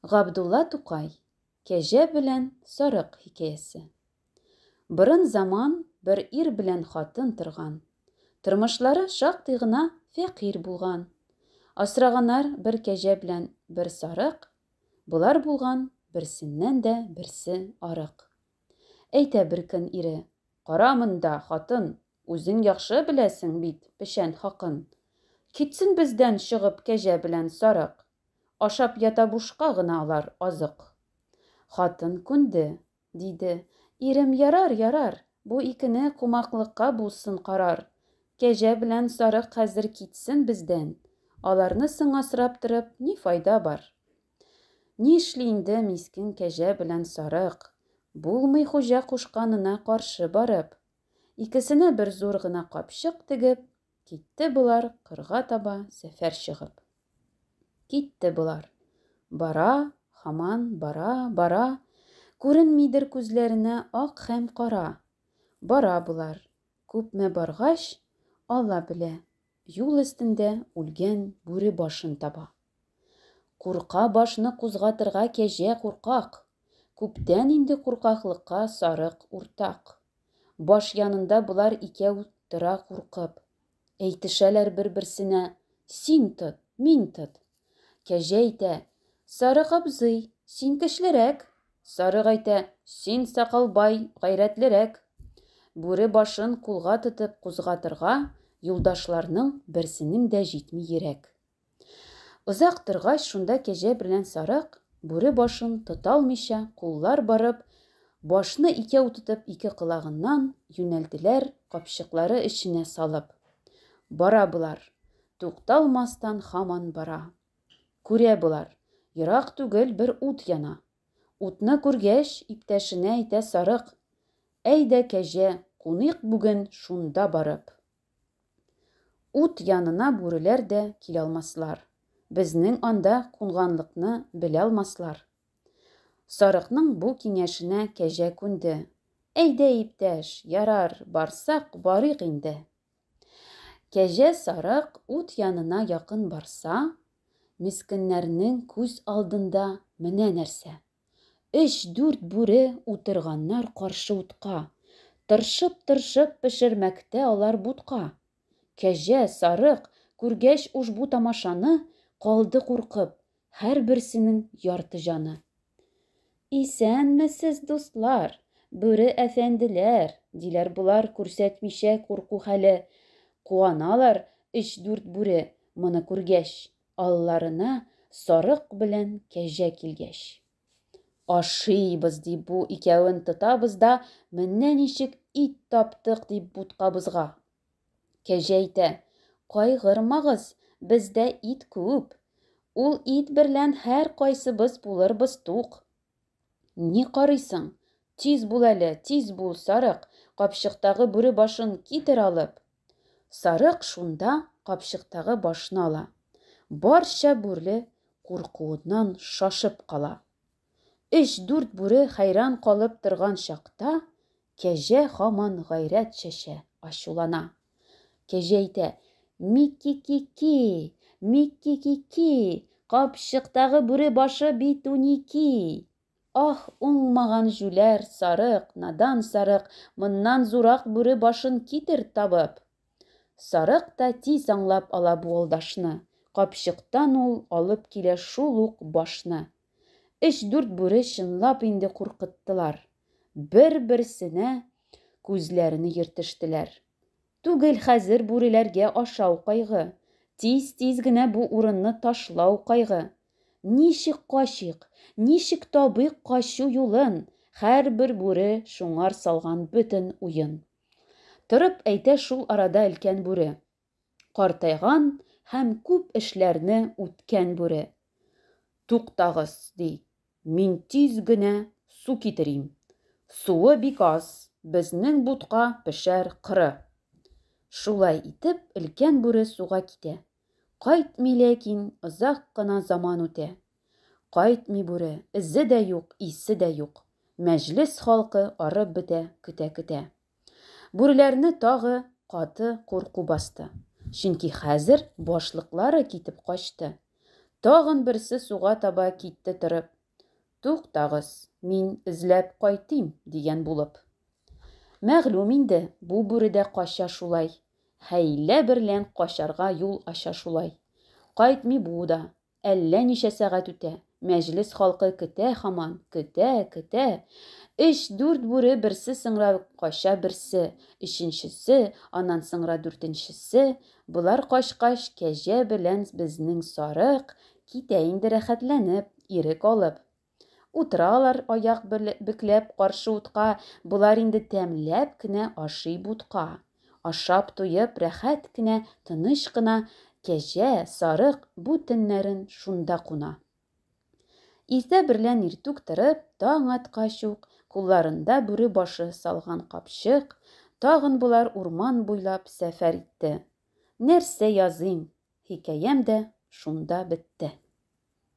Габдулла Тукай. Кәҗә белән сарык хикәясе. Борын заман бер ир белән хатын торган. Тормышлары шактый гына фәкыйрь булган. Асраганнар бер кәҗә белән бер сарык, болар булган берсеннән дә берсе арык. Әйтә беркөн ире, Кара монда, хатын, үзең яхшы беләсең бит печән хакын. Китсен бездән чыгып кәҗә белән сарык. Ашап ята бушка гына алар азык. Хатын күнде. Диде, Ирем, ярар, ярар, бу икене кумаклыкка булсын карар. Кәҗә белән сарык хәзер китсен бездән. Аларны соң асрап торып ни файда бар? Нишли инде мискен кәҗә белән сарык, булмый хуҗа кушканына каршы барып. Икесенә бер зур гына капчык тегеп, китте болар кырга таба сәфәр чыгып. Китте болар. Бара, һаман бара, бара, күренмидер күзләренә ак һәм кара. Бара болар. Күпме баргач, Алла белә, юл өстендә үлгән бүре башын таба. Курка башны кузгатырга кәҗә куркак. Күптән инде куркаклыкка сарык уртак. Баш янында болар икәү тора куркып. Әйтешәләр бер-берсенә, Син тот, мин тот. Кәҗә әйтә, Сарык абзый, син көчлерәк. Сарык әйтә, Син, сакалбай, гайрәтлерәк. Бүре башын кулга тотып кузгатырга юлдашларның берсенең дә җитми йөрәк. Озак торгач, шунда кәҗә белән сарык, бүре башын тоталмыйча, куллар барып, башны икәү тотып ике колагыннан юнәлделәр капчыклары эченә салып. Бара болар. Тукталмастан һаман бара. Күрә болар, ерак түгел бер ут яна. Утны күргәч, иптәшенә әйтә сарык, Әйдә, кәҗә, куныйк бүген шунда барып. Ут янына бүреләр дә килалмаслар, безнең анда кунганлыкны белалмаслар. Сарыкның бу киңәшенә кәҗә күнде. Әйдә, иптәш, ярар, барсак, барыйк инде. Кәҗә сарык ут янына якын барса, мескеннәрнең күз алдында менә нәрсә. Өч-дүрт бүре утырганнар каршы утка. Тыршып-тыршып пешермәктә алар бутка. Кәҗә, сарык, күргәч ушбу тамашаны, калды куркып, һәрберсенең ярты җаны. Исәнмесез, дуслар, бүре әфәнделәр, диләр болар күрсәтмичә курку хәле. Куаналар өч-дүрт бүре, моны күргәч. Алларына сарык белән кәҗә килгәч. Ашыйбыз, дип бу икәвен тотабыз да, менә ничек ит таптык, дип буткабызга. Кәҗә әйтә, кайгырмагыз, бездә ит күп. Ул ит берлән һәркайсыбыз булырбыз тук. Ни карыйсың? Тиз бул әле, тиз бул, сарык, капчыктагы бүре башын китер алып. Сарык шунда капчыктагы башны ала. Барча бүре куркуыннан шашып кала. Өч-дүрт бүре хәйран калып торган чакта, кәҗә һаман гайрәт чәчә, ачулана. Кәҗә әйтә, Микки-ки-ки, микки-ки-ки, капчыктагы бүре башы бит уники. Ах, уңмаган җүләр сарык, надан сарык, моннан зурак бүре башын китер табып. Сарык та тиз аңлап ала бу алдашны, капчыктан ул алып килә шул ук башны. Өч-дүрт бүре чынлап инде куркыттылар. Бер-берсенә күзләрне йөртештеләр. Түгел хәзер бүреләргә ашау кайгы, тиз-тиз генә бу урынны ташлау кайгы. Ничек качыйк, ничек табыйк качу юлын, һәрбер бүре шуңар салган бөтен уен. Торып әйтә шул арада өлкән бүре. Картайган һәм күп эшләрне үткән бүре. Туктагыз, ди, мин тиз генә су китерим. Суы бик аз, безнең бутка пешәр коры. Шулай итеп, өлкән бүре суга китә. Кайтмый ләкин, озак кына заман үтә. Кайтмый бүре, эзе дә юк, исе дә юк. Мәҗлес халкы арып бетә, көтә-көтә. Бүреләрне тагы каты курку басты. Чөнки хәзер башлыклары китеп качты. Тагын берсе суга таба китте торып. Туктагыз, мин эзләп кайтыйм, дигән булып. Мәгълүм инде, бу бүре дә кача шулай. Хәйлә берлән качарга юл ача шулай. Кайтмый бу да. Әллә ничә сәгать үтә, мәҗлес халкы көтә һаман, көтә, көтә. Өч-дүрт бүре берсе сыңра кача берсе, өченчесе, аннан сыңра дүртенчесе. Болар качкач, кәҗә белән безнең сарык китә инде рәхәтләнеп, ирек алып. Утыралар аяк бөкләп каршы утка, болар инде тәмләп кенә ашый бутка. Ашап туеп, рәхәт кенә, тыныч кына кәҗә, сарык бу төннәрен шунда куна. Иртә берлән иртүк торып, таң аткач ук, кулларында бүре башы салган капчык, тагын болар урман буйлап сәфәр итте. Нәрсә языйм, хикәям дә шунда бетте.